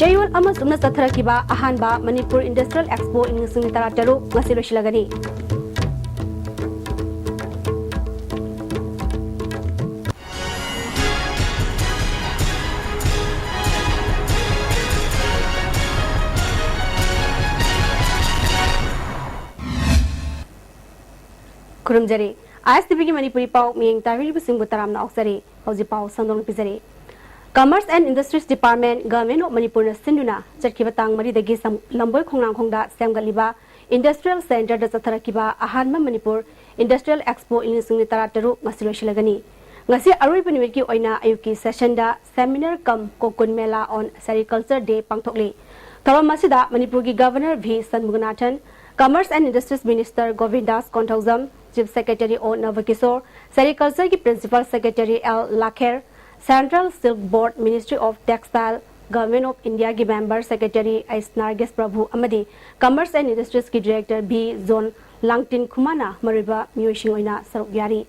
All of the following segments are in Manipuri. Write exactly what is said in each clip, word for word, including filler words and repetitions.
ꯆꯌꯣꯜ ꯑꯃ ꯆꯨꯞꯅ ꯆꯠꯊꯔꯛꯈꯤꯕ ꯑꯍꯥꯟꯕ ꯃꯅꯤꯄꯨꯔ ꯏꯟꯗꯁꯇ꯭ꯔꯤꯌꯦꯜ ꯑꯦꯛꯁꯄꯣ ꯏꯪ ꯂꯤꯁꯤꯡ ꯑꯅꯤ ꯇꯔꯥ ꯇꯔꯨꯛ ꯉꯁꯤ ꯂꯣꯏꯁꯤꯜꯂꯒꯅꯤ꯫ ꯈꯨꯔꯨꯝꯖꯔꯤ꯫ ꯑꯥꯏ ꯑꯦꯁ ꯇꯤ ꯚꯤꯒꯤ ꯃꯅꯤꯄꯨꯔꯤ ꯄꯥꯎ ꯃꯤꯠꯌꯦꯡ ꯇꯥꯕꯤꯔꯤꯕꯁꯤꯡꯕꯨ ꯇꯔꯥꯝꯅ ꯑꯣꯛꯆꯔꯤ꯫ ꯍꯧꯖꯤꯛ ꯄꯥꯎ ꯁꯟꯗꯣꯛꯅ ꯄꯤꯖꯔꯤ꯫ Commerce and Industries Department, Government of ꯃꯅꯤꯄꯨꯔꯅ ꯁꯤꯟꯗꯨꯅ ꯆꯠꯈꯤꯕ ꯇꯥꯡ ꯃꯔꯤꯗꯒꯤ ꯁꯝ-, ꯂꯝꯕꯣꯏ ꯈꯣꯡꯅꯥꯡꯈꯣꯡꯗ ꯁꯦꯝꯒꯠꯂꯤꯕ ꯏꯟꯗꯁꯇ꯭ꯔꯤꯌꯦꯜ ꯁꯦꯟꯇꯔꯗ ꯆꯠꯊꯔꯛꯈꯤꯕ ꯑꯍꯥꯟꯕ ꯃꯅꯤꯄꯨꯔ ꯏꯟꯗꯁꯇ꯭ꯔꯤꯌꯦꯜ ꯑꯦꯛꯁꯄꯣ ꯏꯪ ꯂꯤꯁꯤꯡ ꯑꯅꯤ ꯇꯔꯥ ꯇꯔꯨꯛ ꯉꯁꯤ ꯂꯣꯏꯁꯤꯜꯂꯒꯅꯤ꯫ ꯉꯁꯤ ꯑꯔꯣꯏꯕ ꯅꯨꯃꯤꯠꯀꯤ ꯑꯣꯏꯅ ꯑꯌꯨꯛꯀꯤ ꯁꯦꯁꯟꯗ seminar cum Kokun Mela on Sericulture Day ꯄꯥꯡꯊꯣꯛꯂꯤ꯫ ꯊꯧꯔꯝ ꯑꯁꯤꯗ ꯃꯅꯤꯄꯨꯔꯒꯤ Governor V Shanmuganathan, Commerce and Industries Minister Govindas Konthoujam, Chief Secretary O Nabakishore, Sericultureꯒꯤ Principal Secretary L Lakher, Central Silk Board, Ministry of Textile, Government of Indiaꯒꯤ Member Secretary H Nagesh Prabhu ꯑꯃꯗꯤ Commerce and Industriesꯀꯤ Director ꯚꯤ ꯖꯣꯟ ꯂꯥꯡꯇꯤꯟ ꯈꯨꯃꯥꯅ ꯃꯔꯨꯑꯣꯏꯕ ꯃꯤꯑꯣꯏꯁꯤꯡ ꯑꯣꯏꯅ ꯁꯔꯨꯛ ꯌꯥꯔꯤ꯫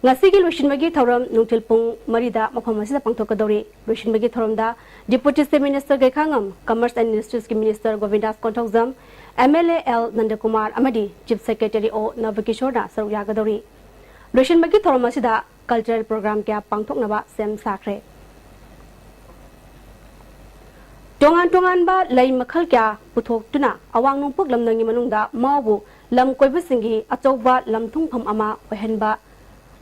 ꯉꯁꯤꯒꯤ ꯂꯣꯏꯁꯤꯟꯕꯒꯤ ꯊꯧꯔꯝ ꯅꯨꯡꯊꯤꯜ ꯄꯨꯡ ꯃꯔꯤꯗ ꯃꯐꯝ ꯑꯁꯤꯗ ꯄꯥꯡꯊꯣꯛꯀꯗꯧꯔꯤ꯫ ꯂꯣꯏꯁꯤꯟꯕꯒꯤ ꯊꯧꯔꯝꯗ Deputy Chief Minister Gaikhangam, Commerce and Industriesꯀꯤ Minister Govindas Konthoujam, M L A L Nandakumar ꯑꯃꯗꯤ Chief Secretary ꯑꯣ ꯅꯕꯀꯤꯁꯣꯔꯅ ꯁꯔꯨꯛ ꯌꯥꯒꯗꯧꯔꯤ꯫ ꯂꯣꯏꯁꯤꯟꯕꯒꯤ ꯊꯧꯔꯝ ꯑꯁꯤꯗ cultural program ꯀꯌꯥ ꯄꯥꯡꯊꯣꯛꯅꯕ ꯁꯦꯝ ꯁꯥꯈ꯭ꯔꯦ꯫ ꯇꯣꯉꯥꯟ ꯇꯣꯉꯥꯟꯕ ꯂꯩ ꯃꯈꯜ ꯀꯌꯥ ꯄꯨꯊꯣꯛꯇꯨꯅ ꯑꯋꯥꯡ ꯅꯣꯡꯄꯣꯛ ꯂꯝꯗꯝꯒꯤ ꯃꯅꯨꯡꯗ ꯃꯥꯎꯕꯨ ꯂꯝ ꯀꯣꯏꯕꯁꯤꯡꯒꯤ ꯑꯆꯧꯕ ꯂꯝꯊꯨꯡꯐꯝ ꯑꯃ ꯑꯣꯏꯍꯟꯕ,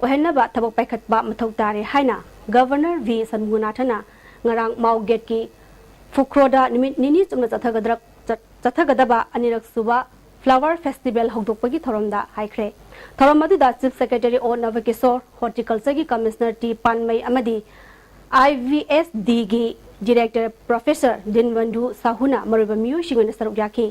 ꯑꯣꯏꯍꯟꯅꯕ ꯊꯕꯛ ꯄꯥꯏꯈꯠꯄ ꯃꯊꯧ ꯇꯥꯔꯦ ꯍꯥꯏꯅ Governor ꯚꯤ ꯁꯟꯃꯨꯒꯅꯥꯊꯟꯅ ꯉꯔꯥꯡ ꯃꯥꯎ ꯒꯦꯠꯀꯤ ꯐꯨꯈ꯭ꯔꯣꯗ ꯅꯨꯃꯤꯠ ꯅꯤꯅꯤ ꯆꯨꯞꯅ ꯆꯠꯊꯒꯗ꯭ꯔ-, ꯆꯠ-, ꯆꯠꯊꯒꯗꯕ ꯑꯅꯤꯔꯛ ꯁꯨꯕ Flower Festival ꯍꯧꯗꯣꯛꯄꯒꯤ ꯊꯧꯔꯝꯗ ꯍꯥꯏꯈ꯭ꯔꯦ꯫ ꯊꯧꯔꯝ ꯑꯗꯨꯗ Chief Secretary O ꯅꯕꯀꯤꯁꯣꯔ, Horticultureꯒꯤ Commissioner T ꯄꯥꯟꯃꯩ ꯑꯃꯗꯤ ꯑꯥꯏ ꯚꯤ ꯑꯦꯁ ꯗꯤꯒꯤ Director Professor ꯗꯤꯟꯕꯟꯙꯨ ꯁꯥꯍꯨꯅ ꯃꯔꯨꯑꯣꯏꯕ ꯃꯤꯑꯣꯏꯁꯤꯡ ꯑꯣꯏꯅ ꯁꯔꯨꯛ ꯌꯥꯈꯤ꯫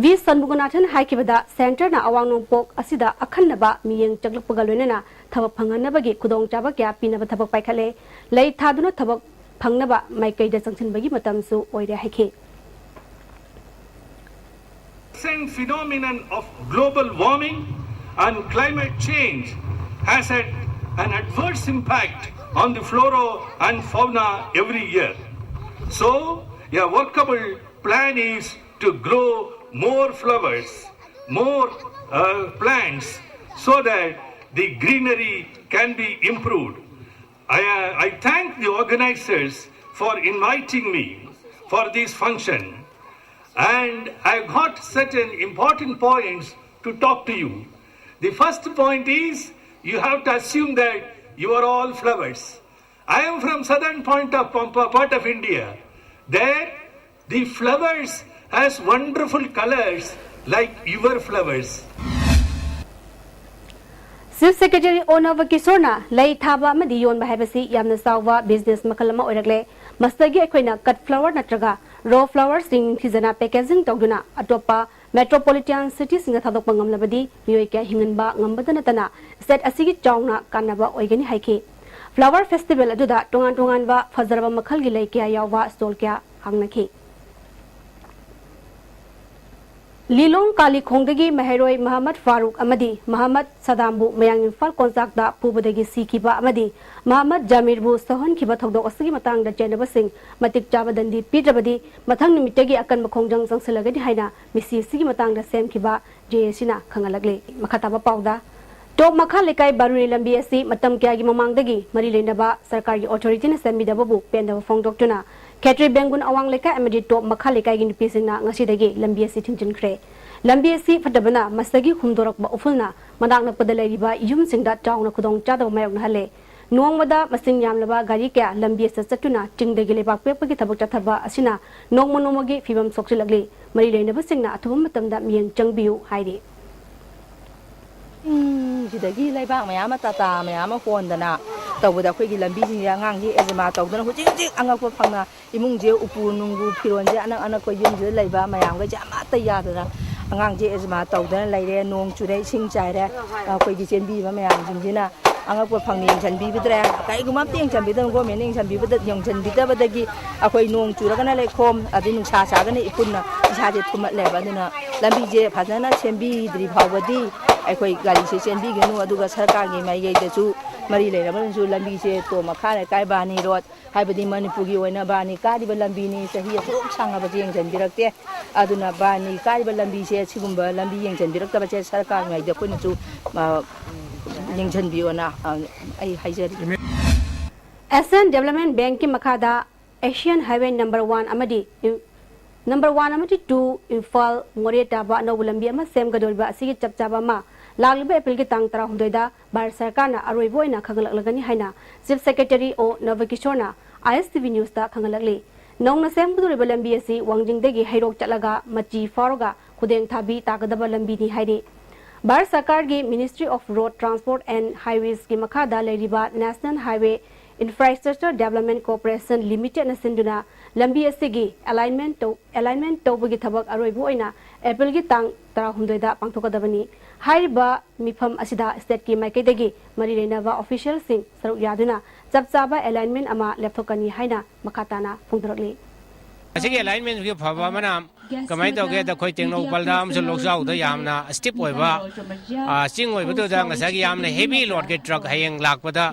ꯚꯤ ꯁꯟꯃꯨꯒꯅꯥꯊꯟ ꯍꯥꯏꯈꯤꯕꯗ, centreꯅ ꯑꯋꯥꯡ ꯅꯣꯡꯄꯣꯛ ꯑꯁꯤꯗ ꯑꯈꯟꯅꯕ ꯃꯤꯠꯌꯦꯡ ꯆꯪꯂꯛꯄꯒ ꯂꯣꯏꯅꯅ ꯊꯕꯛ ꯐꯪꯍꯟꯅꯕꯒꯤ ꯈꯨꯗꯣꯡꯆꯥꯕ ꯀꯌꯥ ꯄꯤꯅꯕ ꯊꯕꯛ ꯄꯥꯏꯈꯠꯂꯦ꯫ ꯂꯩ ꯊꯥꯗꯨꯅ ꯊꯕꯛ ꯐꯪꯅꯕ ꯃꯥꯏꯀꯩꯗ ꯆꯪꯁꯤꯟꯕꯒꯤ ꯃꯇꯝꯁꯨ ꯑꯣꯏꯔꯦ ꯍꯥꯏꯈꯤ꯫ Same phenomenon of global warming and climate change has had an adverse impact on the flora and fauna every year. So, A workable plan is to grow more flowers, more uh, plants, so that the greenery can be improved. I, uh, I thank the organizers for inviting me for this function, and I got certain important points to talk to you. The first point is, you have to assume that you are all flowers. I am from southern point of Pampa, part of India. There, the flowers has wonderful colors like your flowers. Chief Secretary ꯑꯣꯅꯕ ꯀꯤꯁꯣꯔꯅ ꯂꯩ ꯊꯥꯕ ꯑꯃꯗꯤ ꯌꯣꯟꯕ ꯍꯥꯏꯕꯁꯤ ꯌꯥꯝꯅ ꯆꯥꯎꯕ business ꯃꯈꯜ ꯑꯃ ꯑꯣꯏꯔꯛꯂꯦ꯫ ꯃꯁꯤꯗꯒꯤ ꯑꯩꯈꯣꯏꯅ cut flower ꯅꯠꯇ꯭ꯔꯒ raw flowerꯁꯤꯡ ꯅꯤꯡꯊꯤꯖꯅ packaging ꯇꯧꯗꯨꯅ ꯑꯇꯣꯞꯄ metropolitan cityꯁꯤꯡꯗ ꯊꯥꯗꯣꯛꯄ ꯉꯝꯂꯕꯗꯤ ꯃꯤꯑꯣꯏ ꯀꯌꯥ ꯍꯤꯡꯍꯟꯕ ꯉꯝꯕꯗ ꯅꯠꯇꯅ state ꯑꯁꯤꯒꯤ ꯆꯥꯎꯅ ꯀꯥꯟꯅꯕ ꯑꯣꯏꯒꯅꯤ ꯍꯥꯏꯈꯤ꯫ Flower festival ꯑꯗꯨꯗ ꯇꯣꯉꯥꯟ ꯇꯣꯉꯥꯟꯕ ꯐꯖꯔꯕ ꯃꯈꯜꯒꯤ ꯂꯩ ꯀꯌꯥ ꯌꯥꯎꯕ stall ꯀꯌꯥ ꯍꯥꯡꯅꯈꯤ꯫ ꯂꯤꯂꯣꯡ ꯀꯥꯂꯤꯈꯣꯡꯗꯒꯤ ꯃꯍꯩꯔꯣꯏ ꯃꯍꯃꯗ ꯐꯥꯔꯨꯛ ꯑꯃꯗꯤ ꯃꯍꯃꯗ ꯁꯗꯥꯝꯕꯨ ꯃꯌꯥꯡ ꯏꯝꯐꯥꯜ ꯀꯣꯟꯆꯥꯛꯇ ꯐꯨꯕꯗꯒꯤ ꯁꯤꯈꯤꯕ ꯑꯃꯗꯤ ꯃꯍꯃꯗ ꯖꯥꯃꯤꯔꯕꯨ ꯁꯣꯛꯍꯟꯈꯤꯕ ꯊꯧꯗꯣꯛ ꯑꯁꯤꯒꯤ ꯃꯇꯥꯡꯗ ꯆꯦꯟꯅꯕꯁꯤꯡ ꯃꯇꯤꯛ ꯆꯥꯕ ꯗꯟꯗꯤ ꯄꯤꯗ꯭ꯔꯕꯗꯤ ꯃꯊꯪ ꯅꯨꯃꯤꯠꯇꯒꯤ ꯑꯀꯟꯕ ꯈꯣꯡꯖꯪ ꯆꯪꯁꯤꯜꯂꯒꯅꯤ ꯍꯥꯏꯅ ꯃꯤꯁꯤ ꯑꯁꯤꯒꯤ ꯃꯇꯥꯡꯗ ꯁꯦꯝꯈꯤꯕ ꯖꯦ ꯑꯦ ꯁꯤꯅ ꯈꯪꯍꯜꯂꯛꯂꯤ꯫ ꯃꯈꯥ ꯇꯥꯕ ꯄꯥꯎꯗ, ꯇꯣꯞ ꯃꯈꯥ ꯂꯩꯀꯥꯏ ꯕꯥꯔꯨꯅꯤ ꯂꯝꯕꯤ ꯑꯁꯤ ꯃꯇꯝ ꯀꯌꯥꯒꯤ ꯃꯃꯥꯡꯗꯒꯤ ꯃꯔꯤ ꯂꯩꯅꯕ ꯁꯔꯀꯥꯔꯒꯤ authorityꯅ ꯁꯦꯝꯕꯤꯗꯕꯕꯨ ꯄꯦꯟꯗꯕ ꯐꯣꯡꯗꯣꯛꯇꯨꯅ ꯈꯦꯇ꯭ꯔꯤ ꯕꯦꯡꯒꯨꯟ ꯑꯋꯥꯡ ꯂꯩꯀꯥꯏ ꯑꯃꯗꯤ ꯇꯣꯞ ꯃꯈꯥ ꯂꯩꯀꯥꯏꯒꯤ ꯅꯨꯄꯤꯁꯤꯡꯅ ꯉꯁꯤꯗꯒꯤ ꯂꯝꯕꯤ ꯑꯁꯤ ꯊꯤꯡꯖꯤꯟꯈ꯭ꯔꯦ꯫ ꯂꯝꯕꯤ ꯑꯁꯤ ꯐꯠꯇꯕꯅ ꯃꯁꯤꯗꯒꯤ ꯍꯨꯝꯗꯣꯔꯛꯄ ꯎꯐꯨꯜꯅ ꯃꯅꯥꯛ ꯅꯛꯄꯗ ꯂꯩꯔꯤꯕ ꯌꯨꯝꯁꯤꯡꯗ ꯆꯥꯎꯅ ꯈꯨꯗꯣꯡ ꯆꯥꯗꯕ ꯃꯥꯌꯣꯛꯅꯍꯜꯂꯦ꯫ ꯅꯣꯡꯃꯗ ꯃꯁꯤꯡ ꯌꯥꯝꯂꯕ ꯒꯥꯔꯤ ꯀꯌꯥ ꯂꯝꯕꯤ ꯑꯁꯤꯗ ꯆꯠꯇꯨꯅ ꯆꯤꯡꯗꯒꯤ ꯂꯩꯕꯥꯛ ꯄꯦꯛꯄꯒꯤ ꯊꯕꯛ ꯆꯠꯊꯕ ꯑꯁꯤꯅ ꯅꯣꯡꯃ ꯅꯣꯡꯃꯒꯤ ꯐꯤꯕꯝ ꯁꯣꯛꯆꯤꯜꯂꯛꯂꯤ꯫ ꯃꯔꯤ ꯂꯩꯅꯕꯁꯤꯡꯅ ꯑꯊꯨꯕ ꯃꯇꯝꯗ ꯃꯤꯠꯌꯦꯡ ꯆꯪꯕꯤꯌꯨ ꯍꯥꯏꯔꯤ꯫ ꯁꯤꯗꯒꯤ ꯂꯩꯕꯥꯛ ꯃꯌꯥꯝ ꯑꯃ, ꯇꯥꯇꯥ ꯃꯌꯥꯝ ꯑꯃ ꯍꯣꯟꯗꯅ ꯇꯧꯕꯗ ꯑꯩꯈꯣꯏꯒꯤ ꯂꯝꯕꯤꯁꯤꯡꯁꯦ ꯑꯉꯥꯡꯁꯦ ꯑꯦꯖꯃꯥ ꯇꯧꯗꯅ ꯍꯧꯖꯤꯛ ꯍꯧꯖꯤꯛ ꯑꯉꯛꯄ ꯐꯪꯅ ꯏꯃꯨꯡꯁꯦ ꯎꯄꯨ ꯅꯨꯡꯕꯨ ꯐꯤꯔꯣꯟꯁꯦ ꯑꯅꯛ ꯑꯅꯛꯄ ꯌꯨꯝꯁꯤꯗ ꯂꯩꯕ ꯃꯌꯥꯝꯈꯩꯁꯦ ꯑꯃꯠꯇ ꯌꯥꯗꯅ ꯑꯉꯥꯡꯁꯦ ꯑꯦꯖꯃꯥ ꯇꯧꯗꯅ ꯂꯩꯔꯦ꯫ ꯅꯣꯡ ꯆꯨꯔꯦ, ꯏꯁꯤꯡ ꯆꯥꯏꯔꯦ꯫ ꯑꯩꯈꯣꯏꯒꯤ ꯆꯦꯟꯕꯤꯕ ꯃꯌꯥꯝꯁꯤꯡꯁꯤꯅ ꯑꯉꯛꯄ ꯐꯪꯅ ꯌꯦꯡꯁꯤꯟꯕꯤꯗ꯭ꯔꯦ꯫ ꯀꯔꯤꯒꯨꯝꯕ ꯑꯝꯇ ꯌꯦꯡꯁꯤꯟꯕꯤꯗꯕ, governmentꯅ ꯌꯦꯡꯁꯤꯟꯕꯤꯕꯗ-, ꯌꯦꯡꯁꯤꯟꯕꯤꯗꯕꯗꯒꯤ ꯑꯩꯈꯣꯏ ꯅꯣꯡ ꯆꯨꯔꯒꯅ ꯂꯩꯈꯣꯝ, ꯑꯗꯩ ꯅꯨꯡꯁꯥ ꯁꯥꯔꯒꯅ ꯏꯐꯨꯟꯅ ꯏꯁꯥꯁꯦ ꯊꯨꯝꯃꯠꯂꯦꯕ꯫ ꯑꯗꯨꯅ ꯂꯝꯕꯤꯁꯦ ꯐꯖꯅ ꯁꯦꯝꯕꯤꯗ꯭ꯔꯤ ꯐꯥꯎꯕꯗꯤ ꯑꯩꯈꯣꯏ ꯒꯥꯔꯤꯁꯦ ꯆꯦꯟꯕꯤꯒꯅꯨ꯫ ꯑꯗꯨꯒ ꯁꯔꯀꯥꯔꯒꯤ ꯃꯥꯏꯀꯩꯗꯁꯨ ꯃꯔꯤ ꯂꯩꯅꯕꯅꯁꯨ ꯂꯝꯕꯤꯁꯦ ꯇꯣꯞ ꯃꯈꯥ ꯂꯩꯀꯥꯏ ꯕꯥꯔꯅꯤ ꯔꯣꯗ, ꯍꯥꯏꯕꯗꯤ ꯃꯅꯤꯄꯨꯔꯒꯤ ꯑꯣꯏꯅ ꯕꯥꯔꯅꯤ ꯀꯥꯔꯤꯕ ꯂꯝꯕꯤꯅꯤ, ꯆꯍꯤ ꯑꯁꯨꯛ ꯁꯥꯡꯉꯕꯁꯦ ꯌꯦꯡꯁꯤꯟꯕꯤꯔꯛꯇꯦ꯫ ꯑꯗꯨꯅ ꯕꯥꯔꯅꯤ ꯀꯥꯔꯤꯕ ꯂꯝꯕꯤꯁꯦ ꯁꯤꯒꯨꯝꯕ ꯂꯝꯕꯤ ꯌꯦꯡꯁꯤꯟꯕꯤꯔꯛꯇꯕꯁꯦ ꯁꯔꯀꯥꯔ ꯉꯥꯏꯗ ꯑꯩꯈꯣꯏꯅꯁꯨ ꯌꯦꯡꯁꯤꯟꯕꯤꯌꯣꯅ ꯑꯩ ꯍꯥꯏꯖꯔꯤ꯫ ꯑꯦꯁꯤꯌꯥꯟ ꯗꯦꯕꯂꯞꯃꯦꯟ ꯕꯦꯡꯀꯤ ꯃꯈꯥꯗ ꯑꯦꯁꯤꯌꯥꯟ ꯍꯥꯏꯋꯦ ꯅꯝꯕꯔ ꯋꯥꯟ ꯑꯃꯗꯤ ꯅꯝꯕꯔ ꯋꯥꯟ ꯑꯃꯗꯤ ꯇꯨ ꯏꯝꯐꯥꯜ ꯃꯣꯔꯦ ꯇꯥꯕ ꯑꯅꯧꯕ ꯂꯝꯕꯤ ꯑꯃ ꯁꯦꯝꯒꯗꯧꯔꯤꯕ ꯑꯁꯤꯒꯤ ꯆꯞ ꯆꯥꯕ ꯑꯃ ꯂꯥꯛꯂꯤꯕ ꯑꯦꯄ꯭ꯔꯤꯜꯒꯤ ꯇꯥꯡ ꯇꯔꯥꯍꯨꯝꯗꯣꯏꯗ ꯚꯥꯔꯠ ꯁꯔꯀꯥꯔꯅ ꯑꯔꯣꯏꯕ ꯑꯣꯏꯅ ꯈꯪꯍꯜꯂꯛꯂꯒꯅꯤ ꯍꯥꯏꯅ ꯆꯤꯐ ꯁꯦꯀ꯭ꯔꯦꯇꯔꯤ ꯑꯣ ꯅꯕꯀꯤꯁꯣꯔꯅ ꯑꯥꯏ ꯑꯦꯁ ꯇꯤ ꯚꯤ ꯅ꯭ꯌꯨꯁꯇ ꯈꯪꯍꯜꯂꯛꯂꯤ꯫ ꯅꯧꯅ ꯁꯦꯝꯒꯗꯧꯔꯤꯕ ꯂꯝꯕꯤ ꯑꯁꯤ ꯋꯥꯡꯖꯤꯡꯗꯒꯤ ꯍꯩꯔꯣꯛ ꯆꯠꯂꯒ ꯃꯆꯤ ꯐꯥꯎꯔꯒ ꯈꯨꯗꯦꯡ ꯊꯥꯕꯤ ꯇꯥꯒꯗꯕ ꯂꯝꯕꯤꯅꯤ ꯍꯥꯏꯔꯤ꯫ ꯚꯥꯔꯠ ꯁꯔꯀꯥꯔꯒꯤ Ministry of Road Transport and Highwaysꯀꯤ ꯃꯈꯥꯗ ꯂꯩꯔꯤꯕ National Highway Infrastructure Development Corporation Limitedꯅ ꯁꯤꯟꯗꯨꯅ ꯂꯝꯕꯤ ꯑꯁꯤꯒꯤ alignment ꯇꯧ-, alignment ꯇꯧꯕꯒꯤ ꯊꯕꯛ ꯑꯔꯣꯏꯕ ꯑꯣꯏꯅ ꯑꯦꯄ꯭ꯔꯤꯜꯒꯤ ꯇꯥꯡ ꯇꯔꯥꯍꯨꯝꯗꯣꯏꯗ ꯄꯥꯡꯊꯣꯛꯀꯗꯕꯅꯤ꯫ ꯍꯥꯏꯔꯤꯕ ꯃꯤꯐꯝ ꯑꯁꯤꯗ stateꯀꯤ ꯃꯥꯏꯀꯩꯗꯒꯤ ꯃꯔꯤ ꯂꯩꯅꯕ officialꯁꯤꯡ ꯁꯔꯨꯛ ꯌꯥꯗꯨꯅ ꯆꯞ ꯆꯥꯕ alignment ꯑꯃ ꯂꯦꯞꯊꯣꯛꯀꯅꯤ ꯍꯥꯏꯅ ꯃꯈꯥ ꯇꯥꯅ ꯐꯣꯡꯗꯣꯔꯛꯂꯤ꯫ ꯑꯁꯤꯒꯤ alignmentꯀꯤ ꯐꯕ ꯑꯃꯅ ꯀꯃꯥꯏꯅ ꯇꯧꯒꯦꯗ, ꯑꯩꯈꯣꯏ ꯇꯦꯡꯅꯧꯄꯜꯗ ꯑꯃꯁꯨꯡ ꯂꯣꯛꯆꯥꯎꯗ ꯌꯥꯝꯅ steep ꯑꯣꯏꯕ, ꯑ, ꯆꯤꯡ ꯑꯣꯏꯕꯗꯨꯗ ꯉꯁꯥꯏꯒꯤ ꯌꯥꯝꯅ heavy loadꯀꯤ truck ꯍꯌꯦꯡ ꯂꯥꯛꯄꯗ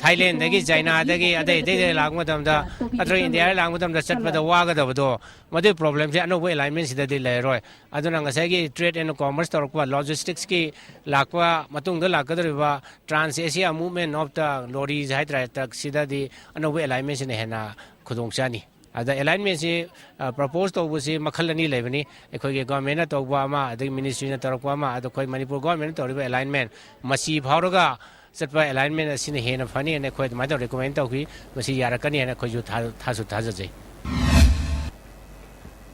ꯊꯥꯏꯂꯦꯟꯗꯒꯤ, ꯆꯥꯏꯅꯥꯗꯒꯤ, ꯑꯇꯩ ꯑꯇꯩꯗꯒꯤ ꯂꯥꯛꯄ ꯃꯇꯝꯗ, ꯅꯠꯇ꯭ꯔꯒ ꯏꯟꯗꯤꯌꯥꯗ ꯂꯥꯛꯄ ꯃꯇꯝꯗ ꯆꯠꯄꯗ ꯋꯥꯒꯗꯕꯗꯣ, ꯃꯗꯨꯒꯤ problemꯁꯦ ꯑꯅꯧꯕ alignmentꯁꯤꯗꯗꯤ ꯂꯩꯔꯔꯣꯏ꯫ ꯑꯗꯨꯅ ꯉꯁꯥꯏꯒꯤ trade and commerce ꯇꯧꯔꯛꯄ, logisticsꯀꯤ ꯂꯥꯛꯄ, ꯃꯇꯨꯡꯗ ꯂꯥꯛꯀꯗꯧꯔꯤꯕ trans Asia movement of the lorries ꯍꯥꯏꯇꯥꯔꯦ, truckꯁꯤꯗꯗꯤ ꯑꯅꯧꯕ alignmentꯁꯤꯅ ꯍꯦꯟꯅ ꯈꯨꯗꯣꯡ ꯆꯥꯅꯤ꯫ ꯑꯗ alignmentꯁꯤ, ꯑ, propose ꯇꯧꯕꯁꯤ ꯃꯈꯜ ꯑꯅꯤ ꯂꯩꯕꯅꯤ꯫ ꯑꯩꯈꯣꯏꯒꯤ governmentꯅ ꯇꯧꯕ ꯑꯃ, ꯑꯗꯒꯤ ministryꯅ ꯇꯧꯔꯛꯄ ꯑꯃ, ꯑꯗꯣ ꯑꯩꯈꯣꯏ ꯃꯅꯤꯄꯨꯔ governmentꯅ ꯇꯧꯔꯤꯕ alignment, ꯃꯆꯤ ꯐꯥꯎꯔꯒ ꯆꯠꯄ alignment ꯑꯁꯤꯅ ꯍꯦꯟꯅ ꯐꯅꯤ ꯍꯥꯏꯅ ꯑꯩꯈꯣꯏ ꯑꯗꯨꯃꯥꯏꯅ ꯇꯧ recommend ꯇꯧꯈꯤ꯫ ꯃꯁꯤ ꯌꯥꯔꯛꯀꯅꯤ ꯍꯥꯏꯅ ꯑꯩꯈꯣꯏꯁꯨ ꯊꯥ-, ꯊꯥꯁꯨ ꯊꯥꯖꯖꯩ꯫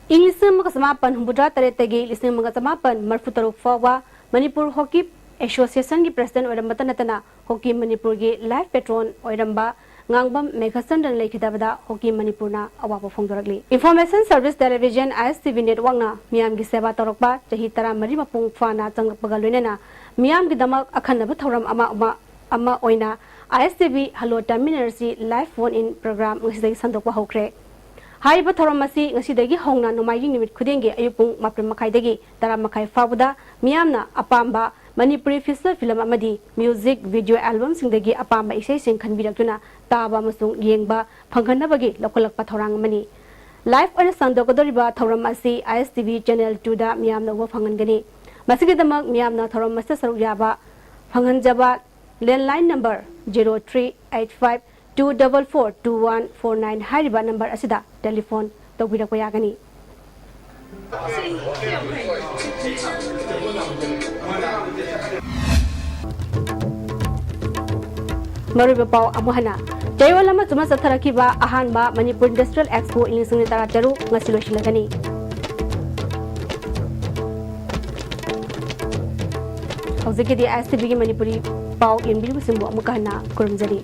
ꯏꯪ ꯂꯤꯁꯤꯡ ꯑꯃꯒ ꯆꯃꯥꯄꯟ ꯍꯨꯝꯐꯨꯇꯔꯥ ꯇꯔꯦꯠꯇꯒꯤ ꯂꯤꯁꯤꯡ ꯑꯃꯒ ꯆꯃꯥꯄꯟ ꯃꯔꯤꯐꯨ ꯇꯔꯨꯛ ꯐꯥꯎꯕ ꯃꯅꯤꯄꯨꯔ ꯍꯣꯀꯤ ꯑꯦꯁꯣꯁꯤꯌꯦꯁꯟꯒꯤ president ꯑꯣꯏꯔꯝꯕꯇ ꯅꯠꯇꯅ, ꯍꯣꯀꯤ ꯃꯅꯤꯄꯨꯔꯒꯤ life patron ꯑꯣꯏꯔꯝꯕ ꯉꯥꯡꯕꯝ ꯃꯦꯘꯆꯟꯗ꯭ꯔꯟ ꯂꯩꯈꯤꯗꯕꯗ ꯍꯣꯀꯤ ꯃꯅꯤꯄꯨꯔꯅ ꯑꯋꯥꯕ ꯐꯣꯡꯗꯣꯔꯛꯂꯤ꯫ Information Service Television, I S T V networkꯅ ꯃꯤꯌꯥꯝꯒꯤ ꯁꯦꯕꯥ ꯇꯧꯔꯛꯄ ꯆꯍꯤ ꯇꯔꯥꯃꯔꯤ ꯃꯄꯨꯡ ꯐꯥꯅ ꯆꯪꯂꯛꯄꯒ ꯂꯣꯏꯅꯅ ꯃꯤꯌꯥꯝꯒꯤꯗꯃꯛ ꯑꯈꯟꯅꯕ ꯊꯧꯔꯝ ꯑꯃ, ꯑꯃ, ꯑꯃ ꯑꯣꯏꯅ I S T V Hello Terminalꯁꯤ live phone in program ꯉꯁꯤꯗꯒꯤ ꯁꯟꯗꯣꯛꯄ ꯍꯧꯈ꯭ꯔꯦ꯫ ꯍꯥꯏꯔꯤꯕ ꯊꯧꯔꯝ ꯑꯁꯤ ꯉꯁꯤꯗꯒꯤ ꯍꯧꯅ ꯅꯣꯡꯃꯥꯏꯖꯤꯡ ꯅꯨꯃꯤꯠ ꯈꯨꯗꯤꯡꯒꯤ ꯑꯌꯨꯛ ꯄꯨꯡ ꯃꯥꯄꯟ ꯃꯈꯥꯏꯗꯒꯤ ꯇꯔꯥ ꯃꯈꯥꯏ ꯐꯥꯎꯕꯗ ꯃꯤꯌꯥꯝꯅ ꯑꯄꯥꯝꯕ ꯃꯅꯤꯄꯨꯔꯤ ꯐꯤꯆꯔ ꯐꯤꯂꯝ ꯑꯃꯗꯤ ꯃ꯭ꯌꯨꯖꯤꯛ ꯚꯤꯗꯤꯑꯣ ꯑꯦꯜꯕꯝꯁꯤꯡꯗꯒꯤ ꯑꯄꯥꯝꯕ ꯏꯁꯩꯁꯤꯡ ꯈꯟꯕꯤꯔꯛꯇꯨꯅ ꯇꯥꯕ ꯑꯃꯁꯨꯡ ꯌꯦꯡꯕ ꯐꯪꯍꯟꯅꯕꯒꯤ ꯂꯧꯈꯠꯂꯛꯄ ꯊꯧꯔꯥꯡ ꯑꯃꯅꯤ꯫ ꯂꯥꯏꯐ ꯑꯣꯏꯅ ꯁꯟꯗꯣꯛꯀꯗꯧꯔꯤꯕ ꯊꯧꯔꯝ ꯑꯁꯤ ꯑꯥꯏ ꯑꯦꯁ ꯇꯤ ꯚꯤ ꯆꯦꯅꯦꯜ ꯇꯨꯗ ꯃꯤꯌꯥꯝꯅ ꯎꯕ ꯐꯪꯍꯟꯒꯅꯤ꯫ ꯃꯁꯤꯒꯤꯗꯃꯛ ꯃꯤꯌꯥꯝꯅ ꯊꯧꯔꯝ ꯑꯁꯤꯗ ꯁꯔꯨꯛ ꯌꯥꯕ ꯐꯪꯍꯟꯖꯕ landline number zero three eight five two double four two one four nine ꯍꯥꯏꯔꯤꯕ ꯅꯝꯕꯔ ꯑꯁꯤꯗ ꯇꯦꯂꯤꯐꯣꯟ ꯇꯧꯕꯤꯔꯛꯄ ꯌꯥꯒꯅꯤ꯫ ꯃꯔꯨꯑꯣꯏꯕ ꯄꯥꯎ ꯑꯃꯨꯛ ꯍꯟꯅ꯫ ꯆꯌꯣꯜ ꯑꯃ ꯆꯨꯞꯅ ꯆꯠꯊꯔꯛꯈꯤꯕ ꯑꯍꯥꯟꯕ ꯃꯅꯤꯄꯨꯔ ꯏꯟꯗꯁꯇ꯭ꯔꯤꯌꯦꯜ ꯑꯦꯛꯁꯄꯣ ꯏꯪ ꯂꯤꯁꯤꯡ ꯑꯅꯤ ꯇꯔꯥ ꯇꯔꯨꯛ ꯉꯁꯤ ꯂꯣꯏꯁꯤꯜꯂꯒꯅꯤ꯫ ꯍꯧꯖꯤꯛꯀꯤꯗꯤ ꯑꯥꯏ ꯑꯦꯁ ꯇꯤ ꯚꯤꯒꯤ ꯃꯅꯤꯄꯨꯔꯤ ꯄꯥꯎ ꯌꯦꯡꯕꯤꯔꯤꯕꯁꯤꯡꯕꯨ ꯑꯃꯨꯛꯀ ꯍꯟꯅ ꯈꯨꯔꯨꯝꯖꯔꯤ꯫